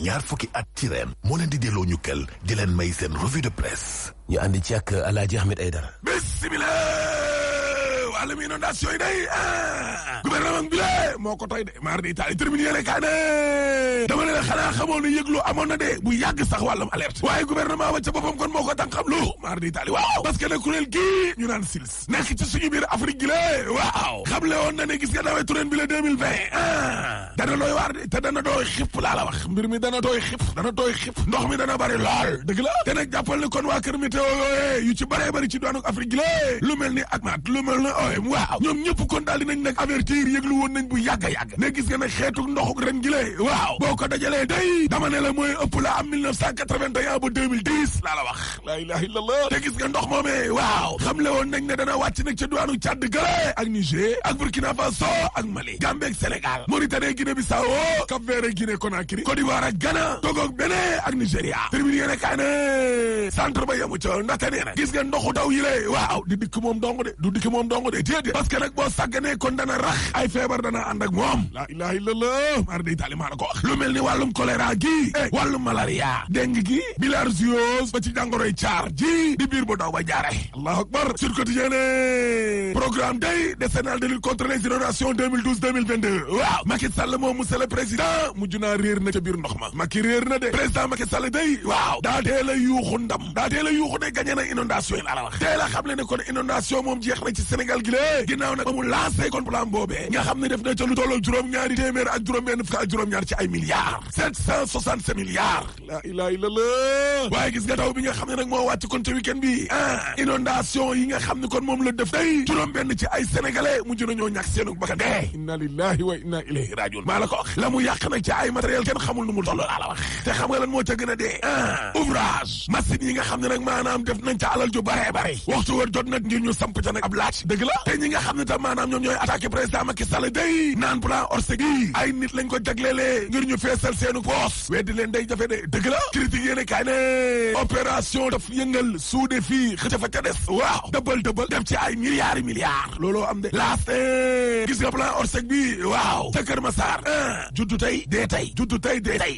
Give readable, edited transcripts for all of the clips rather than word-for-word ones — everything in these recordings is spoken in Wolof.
ñaar fukki at ci ren moo leen di delloo ñukkal di leen may seen revue de presse. ñu àndi ci ak Alaaji Ahmed Aidara. bismillah. wàllum inondation yi day gouvernement bi de moo ko tey de maar di Italie terminé yéene kaa ne dama ne la xanaa xamoon ne yëglu amoon na de bu yàgg sax wàllum alerte waaye gouvernement wa ca boppam kon moo ko tànk xam lu maar di Italie waaw parce que nag kuréel gii ñu naan SILS nekk ci suñu biir Afrique gi la waaw xamle woon na ne gis nga nawetu ren bi la 2020 dana doy waar de te dana dooy xip laa la wax mbir mi dana dooy xip ndox mi dana bari lool dëgg la te nag jàppal ne kon waa kër météo yooyee yu ci bëree bëri ci doonu Afrique gi la lu mel ni ACMAT lu mel ni OM waaw ñoom ñëpp kon daal dinañ nag avertir yëglu woon nañ bu yàgg ne gis nga nag xeetu ndoxuk ren gi la waaw boo ko dajalee day dama ne la mooy ëpp la am 1981 ba 2010 laa la wax la ilaha illallah te gis nga ndox moomee waaw xamle woon nañ ne dana wàcc nag ca duwaanu Tchad gale ak Niger ak Burkina Faso ak Mali Gambie ak Sénégal Mauritanie Guinée Bissau Cap-Vert Guinée Conakry Côte d'Ivoire ak Ghana Togo ak Bénin ak Nigéria terminé yéene kaay ne centre ba yamu ca ndaxte nee na gis nga ndoxu taw yi lay waaw di dikk moom dong de du dikk moom dong de déedéet parce que nag boo sàgganee kon dana rax ay feebar dana ànd ak moom la ilaha illallah mar day taali maa la ko wax lu mel ni wàllum choléra gi wàllum malaria dengue gi bilharziose ba ci jàngoroy caar ji di biir bu daw ba jaare allahu akbar sur quotidien programme day décennal de lutte contre les inondations 2012-2022 waaw Macky Sall moom monsieur le président mujj naa réer na ca biir ndox ma Macky réer na de président Macky Sall day waaw daa teel a yuuxu ndam daa teel a yuuxu ne gagné na inondation yi laa la wax teel a xam le ne kon inondation moom jeex na ci Sénégal gi lée ginnaaw nag ba mu lancé kon plan boobee nga xam ne def na ca lu tolloo juróom-ñaari téeméer ak juróom-benn fukk ak juróom-ñaar ci ay milliards 767 milliards la ilaha illallah waaye gis nga taw bi nga xam ne nag moo wàcc kon ca week-end bi inondation yi nga xam ne kon moom la def day juróom-benn ci ay sénégalais mujj nañoo ñàkk seenu bakkan dee inna lillahi wa inna ilayhi rajiun maa la ko wax la mu yàq nag ci ay matériel kenn xamul nu mu toll laa la wax te xam nga lan moo ca gën a dee ouvrage machine yi nga xam ne nag maanaam def nañ ca alal ju bare bare waxtu wër jot nag ngir ñu samp ca nag ab laaj dëgg la te ñi nga xam ne tam maanaam ñoom ñooy attaqué président Macky Sall day naan plan Orsec yi ay nit lañ ko jaglelee ngir ñu feesal seenu poos weddi leen day jafe de dëgg la critique yéene kaay ne opération daf yëngal suude fii xëca fa ca des waaw dëbbal def ci ay milliards looloo am de last gis nga plan Orsec bi waaw ca Kër Massar juddu tey dee tey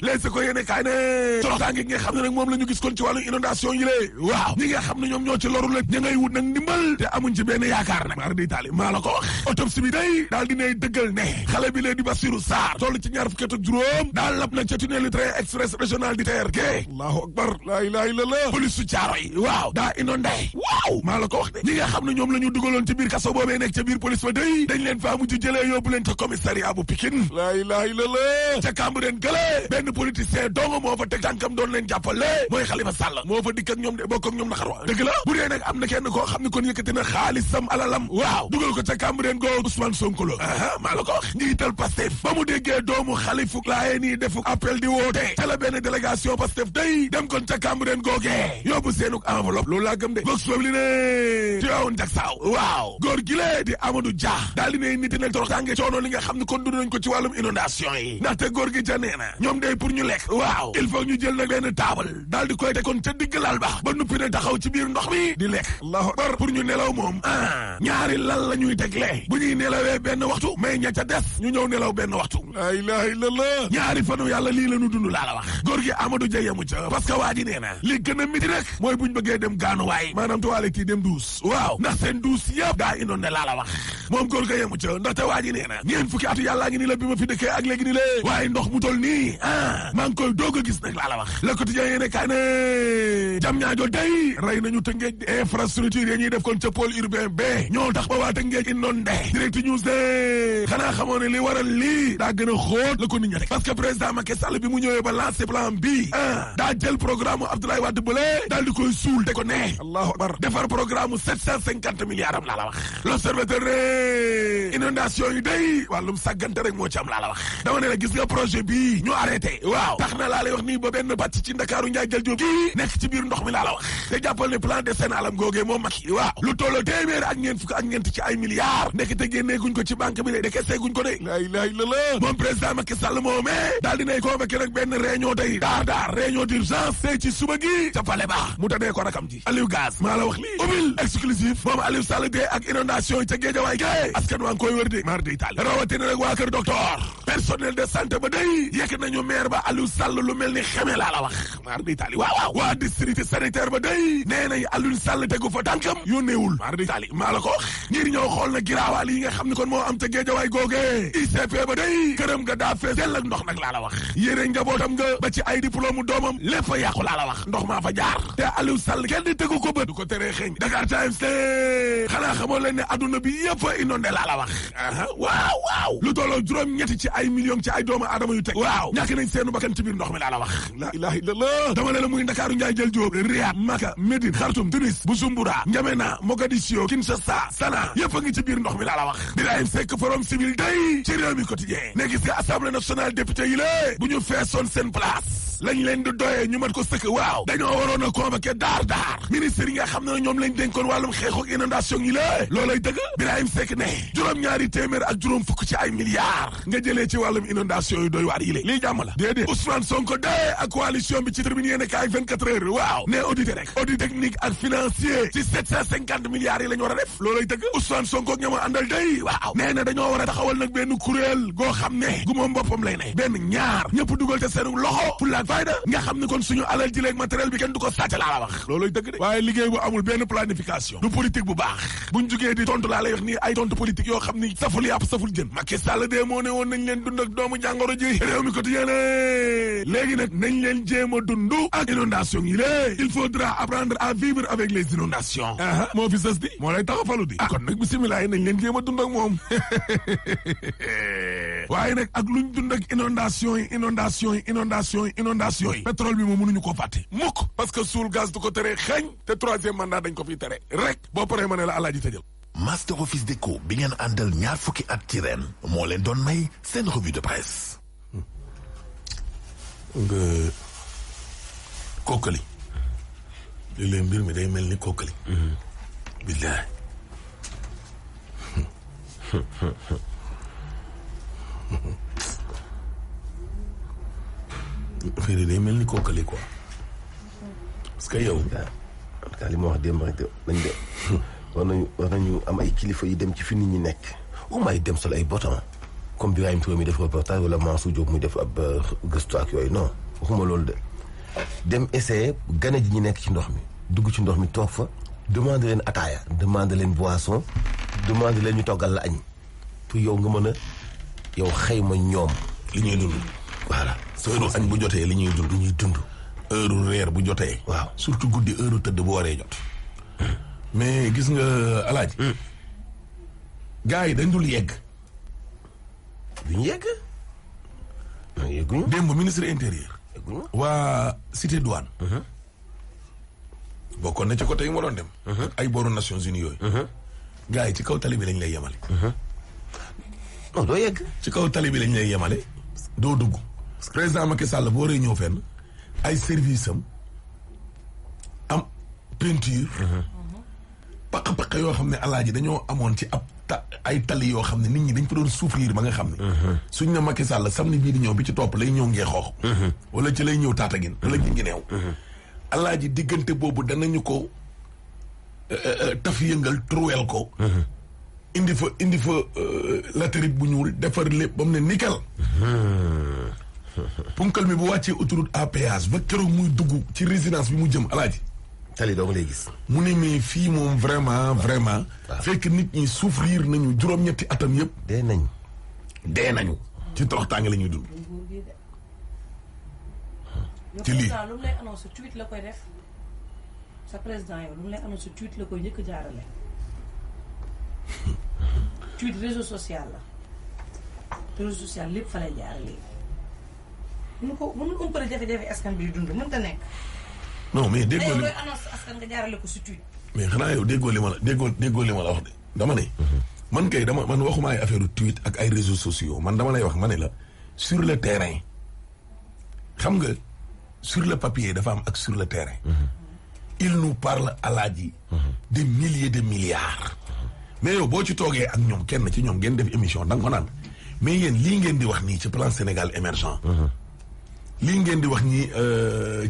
les ko yéene kaay ne toroxtaange gi nga xam ne nag moom la ñu gis kon ci wàllu inondation yi lée waaw ñi nga xam ne ñoom ñoo ci loru la ña ngay wut nag ndimbal te amuñ ci benn yaakaar nag maar di taali maa la ko wax autopsie bi day daal dinay dëggal ne xale bi lee di Bassirou Sarr toll ci ñaar fukki at ak juróom daal lap nag ca tunnel train express régional di TRT allahu akbar la ilaha illallah police su Thiaroye waaw daa inondé waaw maa la ko wax de ñi nga xam ne ñoom la ñu dugaloon ci biir kaso boobee nekk ca biir police ba day dañ leen faa mujj jëlee yóbbu leen ca commissariat bu Pikine la ilaha illallah ca Cambérène gële benn politicien dong moo fa teg tànkam doon leen jàppale mooy Khalifa Sall moo fa dikk ak ñoom de bokk ak ñoom naxar wa dëgg la bu dee nag am na kenn koo xam ne kon yëkkati na xaalisam alalam waaw dugal ko ca Cambérène goo Ousmane Sonko la maa la ko wax njiital Pastef ba mu déggee doomu Khalifa laaye nii defu appel di woote ca la benn délégation Pastef day dem kon ca Cambérène googee yóbbu seenuk enveloppe loolu laa gëm de Vox Populi ne Tivaouane Diacksao waaw góor gi lee di Amadou Dia daal di ne nit nag toroxtaange coono li nga xam ne kon dund nañ ko ci wàllum inondation yi ndaxte góor gi ca nee na ñoom day pour ñu lekk waaw il faut ñu jël nag benn taabal daal di koy teg kon ca digg lal ba nuppi ne taxaw ci biir ndox mi di lekk allahu akbar pour ñu nelaw moom ñaari lal la ñuy tegle bu ñuy nelawee benn waxtu mais ña ca des ñu ñëw nelaw benn waxtu la ilaha illallah ñaari fanu yàlla lii la ñu dund laa la wax góor gi Amadou Dia yamu ca parce que waa ji nee na li gën a miti rek mooy buñ bëggee dem gaanuwaay maanaam toilette yi dem duus waaw ndax seen duus yëpp daa inondé laa la wax moom góor ga yamu ca ndaxte waa ji nee na ñeen fukki atu yàllaa ngi ni la bi ma fi dëkkee ak léegi ni lée waaye ndox mu tol nii maa ngi koy doog a gis nag laa la wax Le Quotidien yéene kaay ne jam ñaajo day rey nañu Tëngéej infrastructure yi ñuy def kon ca pôle urbain b ñoo tax ba waa Tëngéej inondé Direct News de xanaa xamoo ne li waral lii daa gën a xóot la ko nit ña rek parce que président Macky Sall bi mu ñëwee ba lancé plan bi daa jël programme Abdoulaye Wade bële daal di koy suul te ko ne allahu akbar defar programme 750 milliards am laa la wax L'Observateur ne inondation yi day wàllum sàggante rek moo ci am laa la wax dama ne la gis nga projet bii ñu arrêté waaw tax na laa lay wax nii ba benn bàcc ci Ndakaaru Njaay jël jóob kii nekk ci biir ndox mi laa la wax te jàppal ne plan décennal am googee moom Macky waaw lu tolloo téeméer ak ñeent fukk ak juróom-ñeent ci ay milliards ndekete génneeguñ ko ci banque bi de dekeseeguñ ko de la ilaha illallah moom président Macky Sall moomee daal dinay convoqué nag benn réunion tey daar réunion d'urgence tey ci suba gi ca Palais ba mu tadee ko rakam ji Aliou Gaz maa la wax lii ubbil exclusif moom Aliou Sall de ak inondation yi ca Guédiawaye gay askan waa ngi koy wër de mar de Italie rawatina nag waa kër docteur personnel de santé ba day yekk nañu maire ba Aliou Sall lu mel ni xeme laa la wax mar de Italie waaw waa district sanitaire ba day nee nañ Aliou Sall tegu fa tànkam yónneewul mar de Italie maa la ko wax ngir ñëw xool na giraawaal yi nga xam ne kon moo am ca Guédiawaye googee ICP ba day këram nga daa fees dell ak ndox nag laa la wax yére njabootam nga ba ci ay diplôme doomam lépp a yàqu laa la wax ndox maa fa jaar te Aliou Sall kenn di tegu ko bët du ko teree xeeñ Dakar Times xanaa xamoo leen ne adduna bi yëpp a inondé laa la wax waaw lu tolloo juróom-ñetti ci ay millions ci ay doomu aadama yu teg waaw ñàkk nañ seenu bakkan ci biir ndox mi laa la wax la ilaha illallah dama ne la muy Ndakaaru Njaay jël Jóob Riyad Maka Médine Khartoum Tunis Bujumbura N'Djamena Mogadiscio Kinshasa Sanaa yëpp a ngi ci biir ndox mi laa la wax Birahim Seck Forum Civil day ci réew mi quotidien ne gis nga assemblée nationale député yi la bu ñu feesoon seen place lañ leen di doyee ñu mat ko sëkk waaw dañoo waroon a convoqué daar ministre yi nga xam ne ñoom lañ dénkoon wàllum xeexu ak inondation yi la loolay dëgg Birahim Seck ne juróom-ñaari téeméer ak juróom fukk ci ay milliards nga jëlee ci wàllum inondation yi doy waar yi lii jàmm la déedéet Ousmane Sonko dee ak coalition bi ci tribune yéene kaay 24 heures waaw ne audité rek audit technique ak financier ci 750 milliards yi la ñu war a def loolay dëgg Ousmane Sonko ak ñama àndal day waaw nee na dañoo war a taxawal nag benn kuréel goo xam ne gu moom boppam lay ne benn ñaar ñëpp dugal te seenu loxo fulla ak fayda nga xam ne kon suñu alal ji leeg matériel bi kenn du ko sàcc laa la wax loolay dëgg de waaye liggéey bu amul benn planification du politique bu baax buñ jugee di tontu laa lay wax nii ay tontu politique yoo xam ni saful yàpp saful jën Macky Sall de moo ne woon nañ leen dund ak doomu jàngoro ji réew mi quotidien léegi nag nañ leen jéem a dund ak inondation yi lée il faudra apprendre à vivre avec les inondations moo fi sës di moo lay tax a falu di kon nag bisimilah yi nañ leen jéem a dund ak moom waaye nag ak luñ dund ak inondation yi pétrole bi moom mënuñu ko fàtte mukk parce que suul gaz du ko tere xeeñ te troisième mandat dañ ko fiy tere rek boo paree ma ne la alaaji tëjal Master Office Déco bi ngeen àndal ñaar fukki at ci ren moo leen doon may seen revue de presse nga kookali léeg-léeg mbir mi day mel ni kookali billaay affaire yi day mel ni kookali quoi parce que yow li ma wax démb rek nañ de war nañu am ay kilifa yi dem ci fi nit ñi nekk au moins dem sol ay botan comme Birahim Touré mi def reportage wala Mansour Diop muy def ab gëstu ak yooyu non waxuma loolu de dem essayer gane ji ñi nekk ci ndox mi dugg ci ndox mi toog fa demande leen ataaya demande leen boisson demande leen ñu toggal la añ pour yow nga mën a yow xayma ñoom li ñuy dund voilà heure añ bu jotee li ñuy dund heure reer bu jotee waaw surtout guddi heure tëdd bu waree jot mais gis nga alaaji gars yi dañ dul yegg duñu yegg yegguñu démb ministre intérieur waa cité douane bokkoon na ci côté yi ma doon dem ay booru Nations Unies yooyu gars yi ci kaw tali bi lañ lay yemale non doo yegg ci kaw tali bi lañ lay yemale doo dugg président Macky Sall boo waree ñëw fenn ay service am peinture paq-paq yoo xam ne alaaji dañoo amoon ci ab ay tali yoo xam ne nit ñi dañ ko doon souffrir ba nga xam ne suñ na Macky Sall samedi bii di ñëw bi ci topp lay ñëw ngee xoox wala ci lay ñëw Tataguine wala ci Guinée alaaji diggante boobu danañu ko taf yëngal truweel ko indi fa latérite bu ñuul defar lépp ba mu ne nickel punkal mi bu wàccee autoroute à péage ba keroog muy dugg ci résidence bi mu jëm alaaji tali doo nga lay gis mu ne mais fii moom vraiment fekk nit ñi souffrir nañu juróom-ñetti atam yëpp dee nañu ci toroxtaange la ñuy dund ci lii lu mu lay annoncé tweet la koy def sa président yow lu mu lay annoncé tweet la koy njëkk jaarale tweet réseau social la réseau social lépp fa lay jaarale mënul umpale jafe-jafe askan bi di dund mënta nekk non mais déggoo li koy annonce askan nga jaarale ko si tweet mais xanaa yow déggoo li ma la wax de dama ne man kay man waxuma ay affaire tweet ak ay réseaux sociaux man dama lay wax ma ne la sur le terrain xam nga sur le papier dafa am ak sur le terrain il nous parle alaaji de milliers de milliards mais yow boo ci toogee ak ñoom kenn ci ñoom ngeen def émission da nga ko naan mais yéen lii ngeen di wax nii ci plan Sénégal émergent lii ngeen di wax nii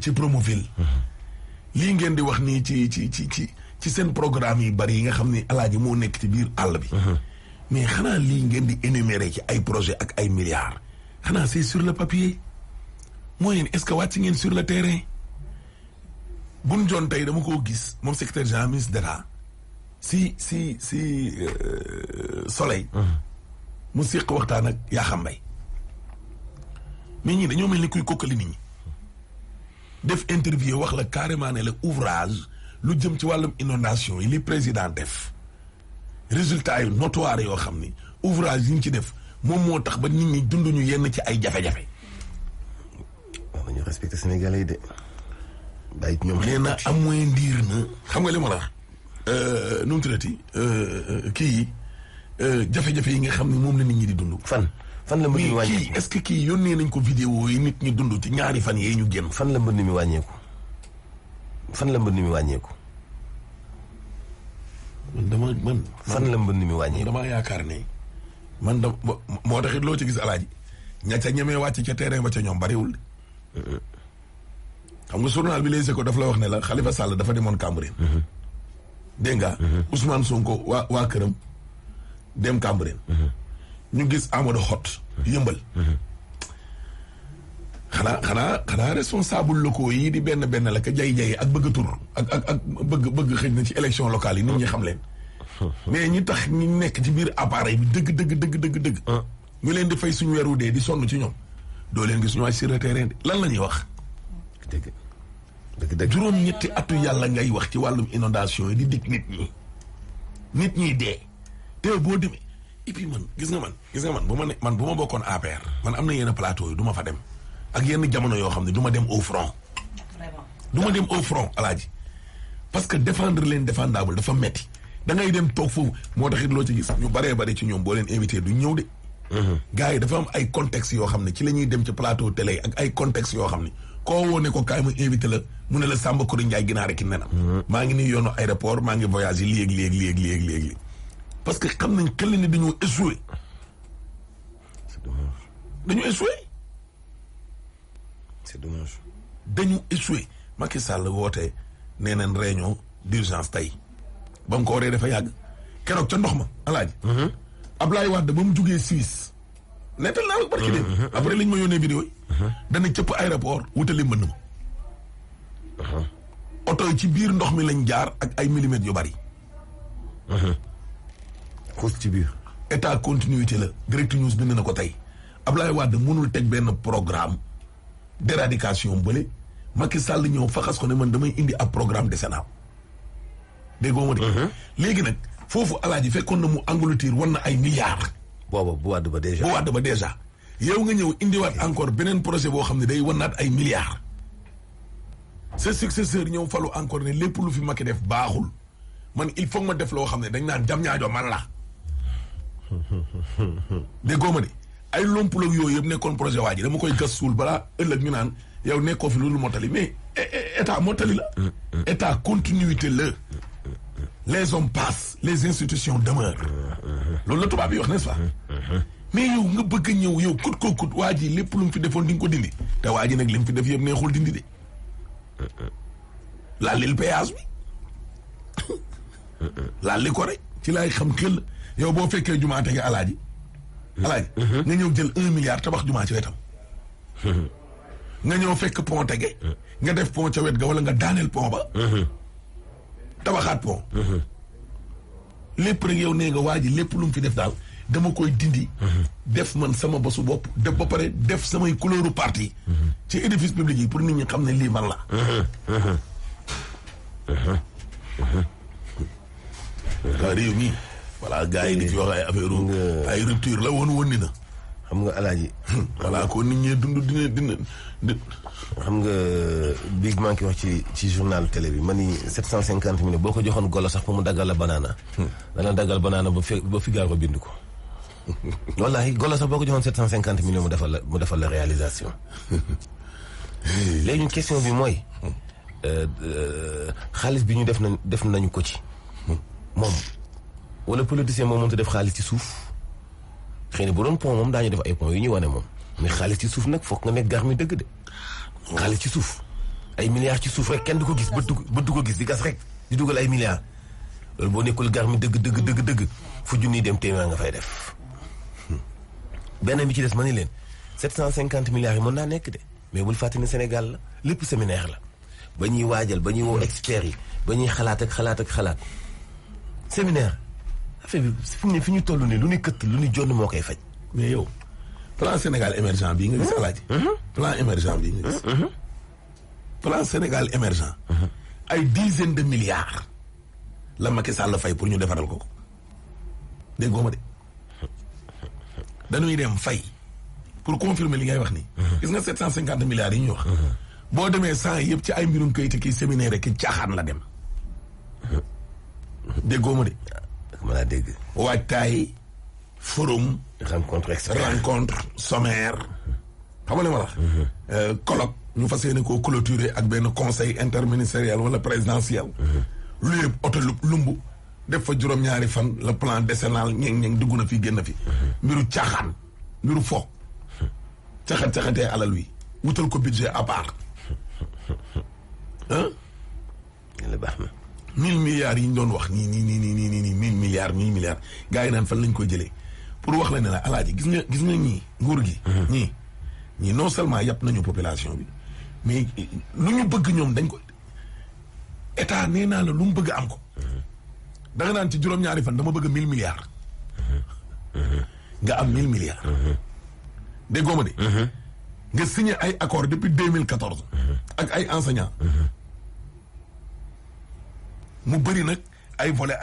ci Promoville lii ngeen di wax nii ci seen programme yi bari yi nga xam ni alaaji moo nekk ci biir àll bi mais xanaa lii ngeen di énumérer ci ay projet ak ay milliards xanaa c'est sur le papier mooy yéen est-ce que wàcc ngeen sur le terrain Boun Dionne tey dama koo gis moom secrétaire général ministre d'État si Soleil mu séq waxtaan ak Yakham Mbaye mais ñii dañoo mel ni kuy kokkali nit ñi def interview wax la carrément ne la ouvrage lu jëm ci wàllum inondation yi li président def résultat yu notoire yoo xam ni ouvrage yi ñu ci def moom moo tax ba nit ñi dunduñu yenn ci ay jafe-jafe. waaw nañu respecté Sénégalais yi de. bàyyi ñoom nee na amoindrir na xam nga li ma la wax nu mu tuddati kii yi jafe-jafe yi nga xam ne moom la nit ñi di dund. fan la mbënd mi wàññeeku kii est-ce que kii yónnee nañ ko vidéo yi nit ñi dund ci ñaari fan yee ñu génn. fan la mbënd mi wàññeeku fan la mbënd mi wàññeeku. fan la mbënd mi wàññeeku. damaa yaakaar ne man da moo taxit loo ci gis alaaji ña ca ñemee wàcc ca terrain ba ca ñoom bariwul. xam nga journal bi Les Échos daf la wax ne la Khalifa Sall dafa demoon Cambérène. dégg nga. Ousmane Sonko waa këram dem Cambérène. ñu gis Amadou Hott yëmbal. xanaa responsable locaux yi di benn la ka jay ak bëgg tur ak bëgg xëj na ci élection locale yi nit ñi xam leen. mais ñi tax ñi nekk ci biir appareil bi dëgg. ñu leen di fay suñu weeru dee di sonn ci ñoom doo leen gis ñu wàcc sur le terrain lan la ñuy wax. dëgg juróom-ñetti atu yàlla ngay wax ci wàllum inondation yi di dig nit ñi dee te boo demee et puis man gis nga man bu ma bokkoon APR man am na yenn plateau yi du ma fa dem ak yenn jamono yoo xam ne du ma dem au front. du ma dem au front alaaji parce que défendre leen défendable dafa metti da ngay dem toog foofu moo taxit loo ci gis ñu baree ci ñoom boo leen invité du ñëw de. gars yi dafa am ay contexte yoo xam ne ci la ñuy dem ci plateau télé ak ay contexte yoo xam ne koo woone ko kaay ma invité la mu ne la Samba Kouré Ndiaye ginaar ki nenam maa ngi nii yoonu aéroport maa ngi voyage yi léegi parce que xam nañ xel ni dañoo échoué. c'est dommage. dañu échoué. c'est dommage. dañu échoué Macky Sall woote nee nañ réunion d'urgence tey ba mu ko waree dafa yàgg keroog ca ndox ma alaaji. Ablaye Wade ba mu jugee Suisse. nettal naa la barki dem après liñ ma yónnee vidéo yi. dana cëpp aéroport wutali mbënd ma. oto yi ci biir ndox mi lañ jaar ak ay millimètres yu bari. xuus ci biir. état continuité la direct news bind na ko tey Ablaye Wade mënul teg benn programme d'éradication bële Macky Sall ñëw faxas ko ne man damay indi ab programme décennal. déggoo ma de. léegi nag foofu alaaji fekkoon na mu Angleterre war na ay milliards. booba bu wàdd ba déjà. yow nga ñëw indiwaat encore beneen projet boo xam ne day wannaat ay milliards. sa successeur ñëw falu encore ne lépp lu fi Macky def baaxul man il faut ma def loo xam ne dañ naan jam ñaajo man la. déggoo ma de ay lompuloog yooyu yëpp nekkoon projet waa ji dama koy gas suul balaa ëllëg ñu naan yow nekkoo fi loolu mottali mais état mottali la. état continuité la. les hommes passent les institutions demeurent. loolu la tubaab yi wax n'est-ce pas. mais yow nga bëgg a ñëw yow kut koo kut waa ji lépp lu mu fi defoon di nga ko dindi te waa ji nag li mu fi def yëpp neexul dindi de. laalil péage bi. laalli ko rek ci laay xam xel yow boo fekkee jumaa tege alaaji. nga ñëw jël 1 milliard tabax jumaa ci wetam. nga ñëw fekk pont tege. nga def pont ca wet ga wala nga daaneel pont ba. tabaxaat pont. lépp rek yow nee nga waa ji lépp lu mu fi def daal dama koy dindi. def man sama bosu bopp def ba pare def samay couleuru parti. ci édifice public yi pour nit ñi xam ne lii man la. waaw réew mi voilà gars yi di fi wax ay affaire ay rupture la woon ni na. xam nga alaaji. voilà ko nit ñee dund dina. xam nga biig maa ngi wax ci journal télé bi ma ni 750 millions boo ko joxoon golo sax pour mu daggal la banaana. dana daggal banaana ba Figaro bind ko. wallahi golo sax boo ko joxoon 750 millions mu defal la réalisation. léegi question bi mooy xaalis bi ñu def nañu ko ci moom wala politicien moom mënut a def xaalis ci suuf xëy na bu doon pont moom daañu def ay pont yu ñuy wane moom mais xaalis ci suuf nag foog nga nekk garmi dëgg de xaalis ci suuf ay milliards ci suuf rek kenn du ko gis bët du ko gis di gas rek di dugal ay milliards loolu boo nekkul garmi dëgg fu junniy dem téeméer nga fay def benn bi ci des ma ni leen 750 milliards yi mën naa nekk de mais bul fàtte ne Sénégal la lépp séminaire la ba ñuy waajal ba ñuy woo experts yi ba ñuy xalaat séminaire affaire bi fi ñu toll nii lu ñu këtt lu ñu jonn moo koy faj. mais yow plan Sénégal émergent bii nga gis alaaji plan émergent bii nga gis plan Sénégal émergent ay dizaines de milliards la Macky Sall fay pour ñu defaral ko déggoo ma de dañuy dem fay pour confirmer li ngay wax nii gis nga 750 milliards yi ñuy wax boo demee 100 yëpp ci ay mbirum kayit ki séminaire ki caaxaan la dem déggoo ma de mën naa dégg waajtaay forum rencontre sommaire xam nga ma la colloque ñu fas yéene koo clôturer ak benn conseil interministériel wala présidentiel lu yëpp oto lumbu def fa juróom-ñaari fan le plan décennal ñeng dugg na fi génn fi mbiru caaxaan mbiru fo caxatee alal wi wutal ko budget à part la baax na 1000 milliards yi ñu doon wax nii 1000 milliards gars yi naan fan lañ koy jëlee pour wax la ne la alaaji gis nga ñii nguur gi ñii non seulement yàpp nañu population bi mais lu ñu bëgg ñoom dañ ko état nee naa la lu mu bëgg am ko da nga naan ci juróom-ñaari fan dama bëgg 1000 milliards nga am 1000 milliards déggoo ma de nga signé ay accord depuis 2014 ak ay enseignants mu bëri nag ay volet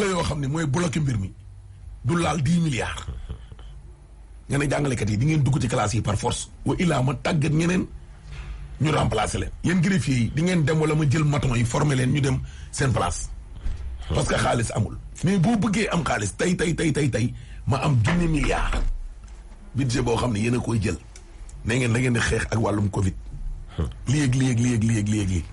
yoo xam ne mooy bloqué mbir mi du laal 10 milliards nga ne jàngalekat yi di ngeen dugg ci classe yi par force wa illaa ma tàggat ñeneen ñu remplacer leen yéen greffier yi di ngeen dem wala ma jël maton yi former leen ñu dem seen place parce que xaalis amul mais boo bëggee am xaalis tey ma am 10 milliards budget boo xam ne yéen a koy jël ne ngeen da ngeen di xeex ak wàllum Covid léegi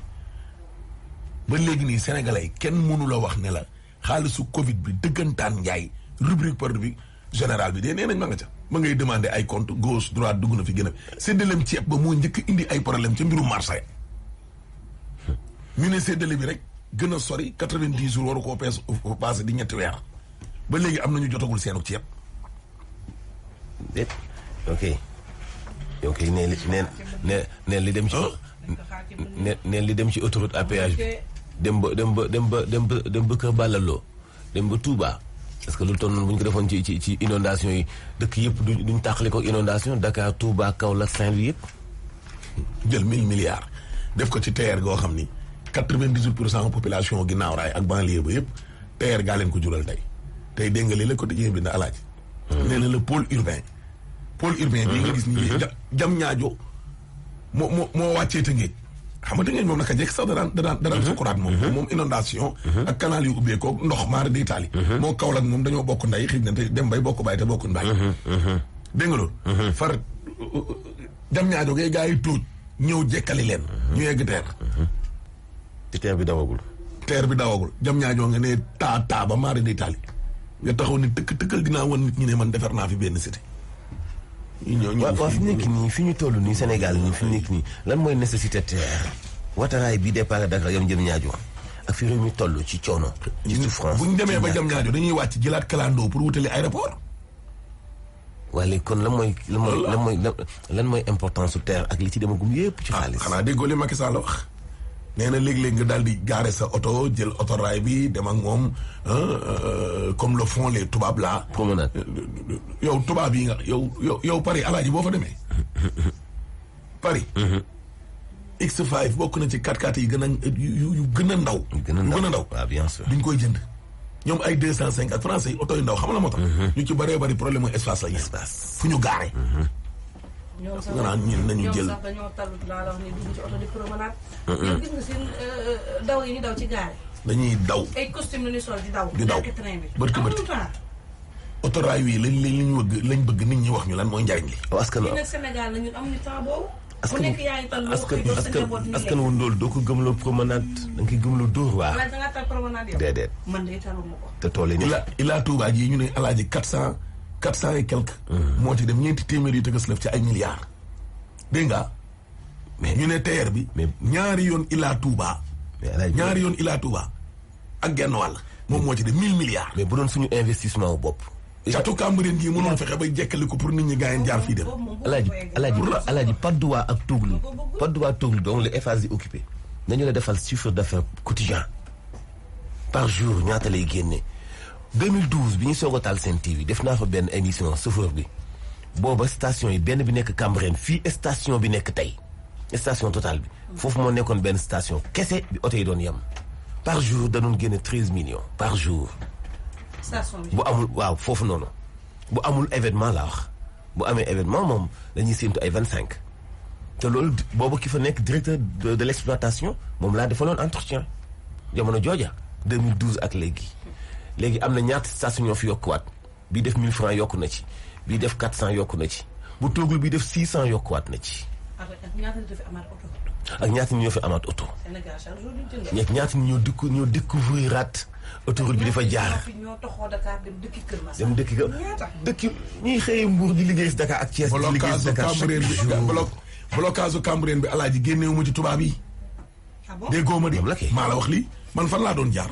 ba léegi nii sénégalais yi kenn mënu la wax ne la xaalisu Covid bi dëggantaan njaay rubrique par rubrique général bi de nee nañ ma nga ca ma ngay demander ay compte gauche droite dugg na fi gën a séddaleem ceeb ba moo njëkk indi ay problème ca mbirum marché ñu ne séddale bi rek gën a sori 90 jours waru koo passé di ñetti weer ba léegi am nañu jotagul seenu ceeb. déet ok ne li dem ci ne li dem ci autoroute à péage bi dem ba Kër Ballaloo dem ba Touba parce que lu toll noonu bu ñu ko defoon ci inondation yi dëkk yëpp duñ tàqali ko inondation Dakar Touba Kaolack Saint-Louis yëpp jël 1000 milliards def ko ci TER goo xam ni 98% population ginnaaw raay ak banlieue ba yëpp TER gaa leen ko jural tey dégg nga li la quotidien bi na alaaji nee na le pôle urbain bii nga gis ni jam ñaajo moo wàccee Tëngéej xam nga Tëngéej moom naka jekk sax da daan sukuraat moom inondation ak canal yu ubbeekoo ndox maara day taali moo Kaolack moom dañoo bokk nday xëy na te dem bay bokk bàyyi te bokk nday dégg nga loolu far jam ñaajo ngay gaa yi tóoj ñëw jekkali leen ñu yegg te teer bi dawagul jam ñaajoo nga ne taa ba maara day taali nga taxaw ni tëkkal dinaa wan nit ñi ne man defar naa fi benn cité waaw fi nekk nii fi ñu toll nii Sénégal nii fi nekk nii lan mooy nécessité terre wataraay bi départ Dakar yam jëm ñaajo ak fi réew mi toll ci coono ci souffrance bu ñu demee ba jëm ñaajo dañuy wàcc jëlaat kalandoo pour wutali aéroport waaye léegi kon lan mooy importance su terre ak li ci demagum yépp ci xaalis xanaa déggoo li Macky Sall wax nee na léeg-léeg nga daal di gaare sa oto jël autorail bi dem ak moom comme le font les tubaab là. promenade. yow tubaab yi nga yow Paris alaaji boo fa demee. Paris. X5 bokk na ci 4x4 yi gën a yu gën a ndaw. yu gën a ndaw waaw bien sûr. duñ koy jënd ñoom ay 205 ak français yi oto yu ndaw xam la moo tax. ñu ci bëree bëri problème mu espace la ñu. fu ñu gaare. ñoom sax nañu jël dañoo talut laa la wax ni dugg ci oto di promenade. yow gis nga seen daw yi ñu daw ci gaare. dañuy daw. ay costume la ñuy sol di daw. di daw train bi. bët autorail yi lañ bëgg nit ñi wax ñu lan mooy njariñ li. parce que nag Sénégal la ñun amuñu temps boobu. ku nekk yaa ngi tal loo xëy doo sa njaboot ñu askan wu ndóol doo ko gëmloo promenade da nga koy gëmloo dóor waa. wala da ngaa tal promenade yow. déedéet man de taluma ko. te tool yi Ila Touba ji ñu ne alaaji 400 et quelque. moo ci dem ñeenti téeméer yu tëgës lëf ci ay milliards. dégg nga mais ñu ne TER bi. mais ñaari yoon Ila Touba. ñaari yoon Ila Touba ak genn wàll. moom moo ci dem 1000 milliards. mais bu doon suñu investissement wu bopp. catu Cambérène gii mënoon fexe ba jekkali ko pour nit ñi gars yi jaar fii dem. alaaji Patte d'Oie ak Toglu donc le Eiffage di occupé nañu la defal chiffre d'affaires quotidien par jour ñaata lay génne 2012 bi ñu soog a taal Sen TV def naa fa benn émission chauffeur bi booba station yi benn bi nekk Cambérène fii station bi nekk tey station Total bi foofu moo nekkoon benn station kese bi oto yi doon yem par jour da doon génne 13 millions par jour. bu amul waaw foofu noonu bu amul événement laa wax bu amee événement moom dañuy séntu ay 25 te loolu boobu ki fa nekk directeur de l'exploitation moom laa defaloon entretien jamono jooja 2012 ak léegi am na ñaata station ñoo fi yokkuwaat bii def 1000 francs yokku na ci bii def 400 yokku na ci bu toogul bii def 600 yokkuwaat na ci. ak ñaata ñoo fi amaat oto. ñaata ñoo découvrir autoroute bi dafa jaar. dem dëkki Kër dëkki ñuy xëyee Mbour di liggéey si Dakar ak Thiès. di liggéey si Dakar chaque jour blocage Cambérène bi alaaji génneewu ma ci tubaab yi. déggoo ma di maa la wax lii man fan laa doon jaar.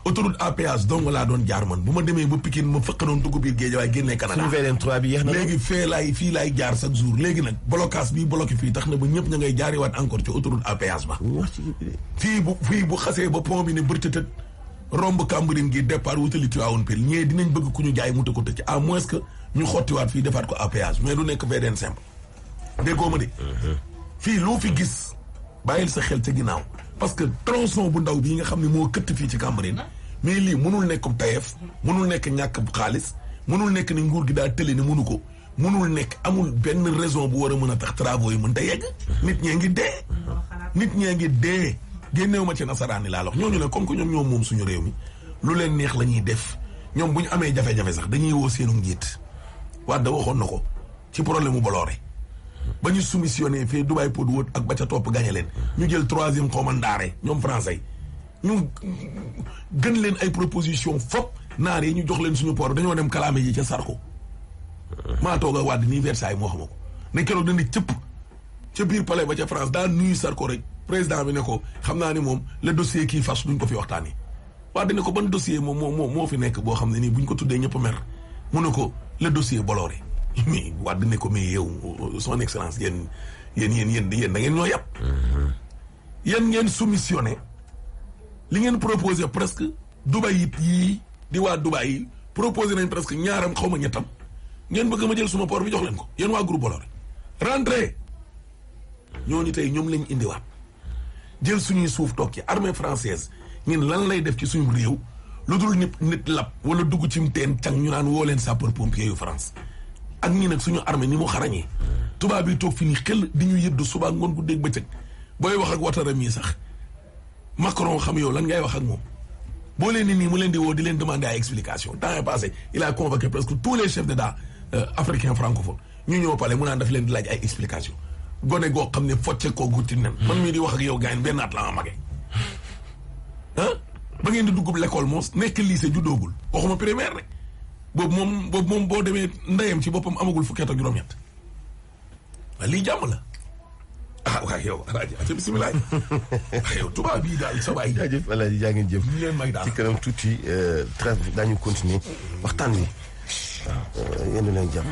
autoroute à péage dong laa doon jaar man bu ma demee ba Pikine ma fëkk doon dugg biir géej waaye génnee Canada. suñu VDN3 bi yéex na léegi fii laay jaar chaque jour léegi nag blocage bii bloqué fii tax na ba ñëpp ña ngay jaariwaat encore ci autoroute à péage ba. fii bu xasee ba pont bi ne bërtëtët romb Cambérène gi départ wutali Tivaouane Peulh ñee dinañ bëgg ku ñu jaay mu ko tëj à moins que ñu xottiwaat fii defaat ko à péage mais du nekk VDN simple. déggoo ma de. fii loo fi gis bàyyil sa xel ca ginnaaw parce que tronçon bu ndaw bii nga xam ne moo këtt fii ci Cambérène mais lii mënul nekk tayeef mënul nekk ñàkk xaalis mënul nekk ni nguur gi daa tële ne mënu ko mënul nekk amul benn raison bu war a mën a tax travaux yi mën ta yegg. nit ñee ngi dee. génneewu ma ci nasaraani laa wax ñooñu ne comme que ñoom moom suñu réew mi lu leen neex la ñuy def ñoom bu ñu amee jafe-jafe sax dañuy woo seenu njiit Wade waxoon na ko ci problème mu Bolloré ba ñu soumissionné fii Dubai Port World ak ba ca topp gagné leen ñu jël 3e commandaare ñoom français ñu gën leen ay proposition fop naar yi ñu jox leen suñu port dañoo dem kalaame ji ca Sarko maa toog a Wade nii Versailles moo xama ko ne keroog dañu cëpp ca biir palais ba ca France daa nuyu Sarko rek président bi ne ko xam naa ni moom le dossier kii fas duñ ko fi waxtaanee waa dina ko ban dossier moo fi nekk boo xam ne nii buñ ko tuddee ñëpp mer mu ne ko le dossier Bolloré mais waa dina ko mais yow son excellence yéen da ngeen ñoo yàpp. yéen ngeen soumissionné li ngeen proposé presque Dubaï it yii di waa Dubaï yi proposé nañ presque ñaaram xaw ma ñettam ngeen bëgg ma jël suma port bi jox leen ko yéen waa groupe Bolloré rentré ñooñu tey ñoom lañ indiwaat. jël suñuy suuf toog ci armée française ñun lan lay def ci suñu réew lu dul nit lab wala dugg ci teen càng ñu naan woo leen sapeur pompier yu France ak ñi nag suñu armée ni mu xarañee tubaab yi toog fi ni xel di ñu yëddu suba ngoon guddeeg bëccëg booy wax ak Ouattara mii sax Macron xam yow lan ngay wax ak moom boo leen ni nii mu leen di woo di leen demander ay explication temps est passé il a convoqué presque tous les chefs d'État africains francophones ñu ñëw pale mu naan daf leen di laaj ay explication gone goo xam ne focce koo gutti nen man mii di wax ak yow gars yi benn at la ma magee ba ngeen di dugub l'école moom nekk lycée juddoogul waxuma primaire rek boobu moom boo demee ndeyam ci boppam amagul fukki at ak juróom-ñett waaye lii jàmm la waaye yow alaaji ata bisimilaay waaye yow tubaab bii daal sa waay jaajëf alaaji jaa ngeen jëf leen may daal ci kanam tuuti très daañu continuer waxtaan wi waaw yéen leen jàmm